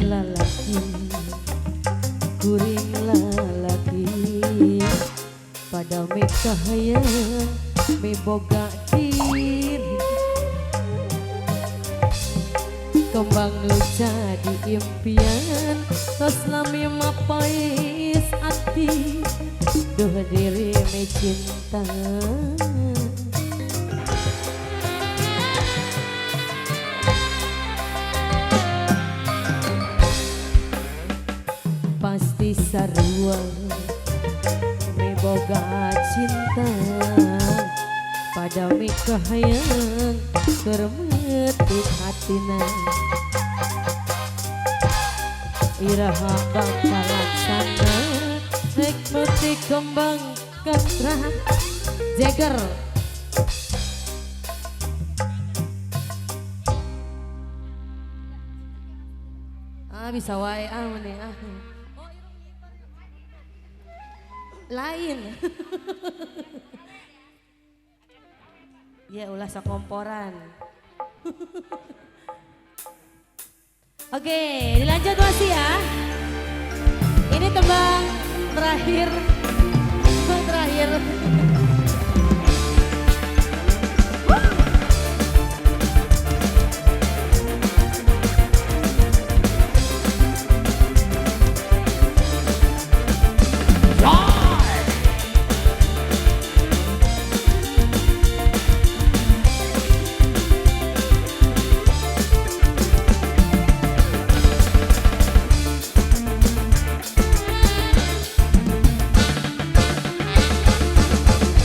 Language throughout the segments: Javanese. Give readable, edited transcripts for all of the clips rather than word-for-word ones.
Lalaki, kuring lalaki, pada mikahayang miboga diri. Kembang lu jadi impian, tos lami mapais ati, duh diri mi cinta. Pasti sarua mi boga cinta pada mi kahayang keur meutik hatina. Iraha bakal laksana rek meutik kembang katra Jeger. Ah, bisa wae ah meni ah. Lain. Ya ulah sakomporan. Oke, dilanjut masih ya. Ini tembang terakhir. Tembang terakhir.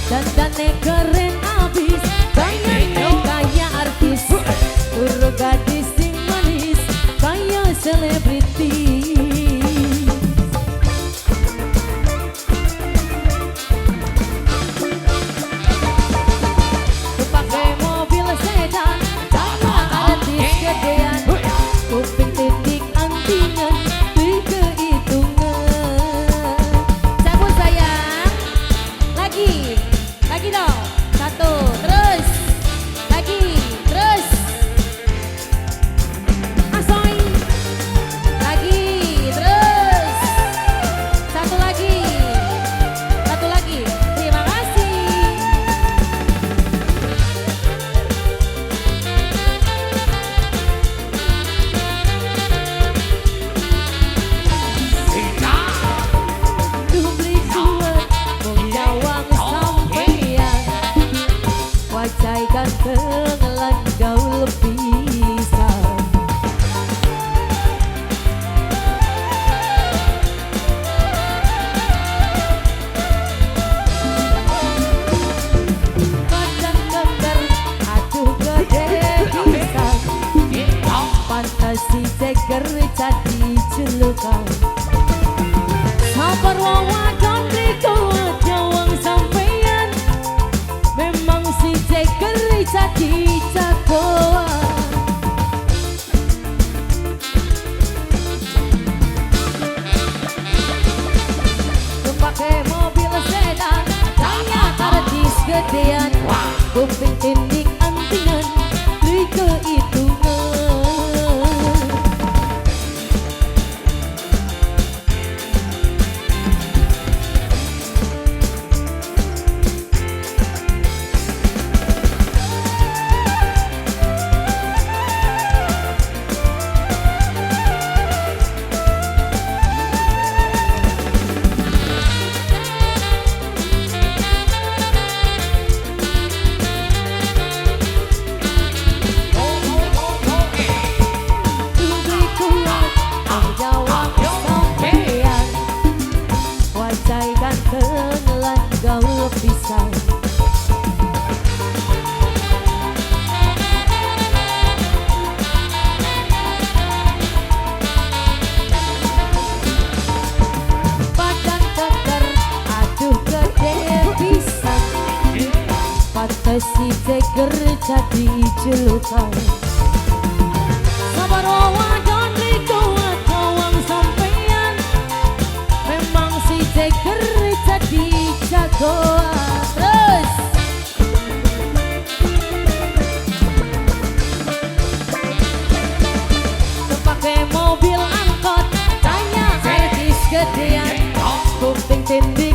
Dandane keren abis, gayane kaya artis, turu gadis sing manis, kaya selebriti. Pakai mobil sedan, kaya artis gedean, kuping titik antingan, teu kehitungan. Cabut sayang, lagi. Lagi dong, satu, terus, lagi, terus, asoy, lagi, terus, satu lagi, terima kasih. Duh beli kuat, mung nyawang sampeyan, wajah ganteng lan gaul pisan. Badan keker, aduh gede pisan, pantes si Jeger jadi julukan. Sabar wawadon rikuat nyawang sampeyan, memang si Jeger jadi jagoan. Pakai mobil sedan, kaya artis gedean, kuping tindik antingan, teu kehitungan. Beli kuat, mung nyawang sampeyan, wajah ganteng lan gaul pisan. Badan keker, aduh gede pisan, pantes si Jeger jadi julukan. Sabar wawadon rikuat nyawang sampeyan, memang si Jeger jadi jagoan. Terus pakai mobil. Tendi.